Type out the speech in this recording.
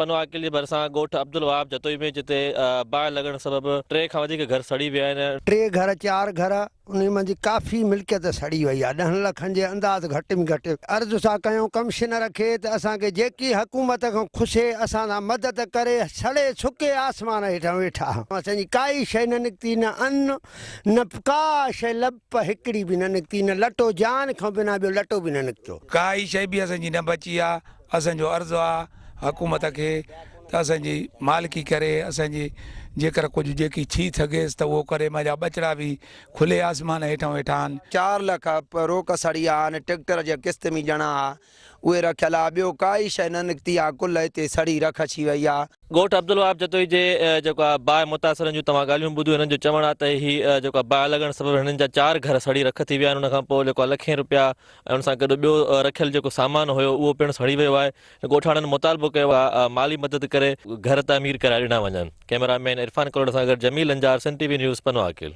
پنوعاقل جي ڀرسان ڳوٺ عبدالوهاب جتوئي ۾ جتي باهه لڳڻ سبب ٽي کان وڌيڪ گهر سڙي ويا آهن. ٽي گهر چار گهر انهي منجهه ڪافي ملڪيت سڙي وئي آهي ڏهن لکن جي انداز گهٽ ۾ گهٽ. عرض ٿا ڪيون ڪمشنر کي ته اسان کي جيڪي حڪومت کان کسي اسان سان مدد ڪري سڙي سڪي آسمان هيٺان ويٺا آهيون اسان جي ڪائي شئي نه نڪتي نه ان نه ڪا شئي لپ هڪڙي به نه نڪتي نه لٽو جان کان بنا ٻيو لٽو به نه نڪتو. ڪائي شئي به اسان جي نه بچي آ. اسان جو عرض آ حڪومت کي ته اسان جي مالڪي ڪري اسان جي جيڪر ڪجهه جيڪي ٿي سگهيس ته اهو ڪري مانجا ٻچڙا به کلي آسمان هيٺان ويٺا آهن. چار لک روڪ سڙي آ ان ٽيڪٽر جي قسط ۾ ڄڻا آ اهي رکيل آ ٻيو ڪائي شئي نه نڪتي آ ڪل هتي سڙي رک ڇي وئي آ. ڳوٺ عبدالوهاب جتوئي جي جيڪو آ باهه متاثرن جون توهان ڳالهيون ٻڌيون هنن جو چوڻ آ ته هي جيڪو آ باهه لڳڻ سبب هنن جا چار گهر سڙي رک ٿي ويا آهن ان کان پوء جيڪو آ لکين روپيا ۽ ان سان گڏ ٻيو رکيل جيڪو سامان هيو اهو پڻ سڙي ويو آهي ڳوٺاڻن مطالبو ڪيو آهي مالي مدد ڪري گهر تعمير ڪرائي ڏنا وڃن ڪئميرا مين عرفان ڪلوڙ سان گڏ Jamil Anjar Sindh T V news Pano Aqil.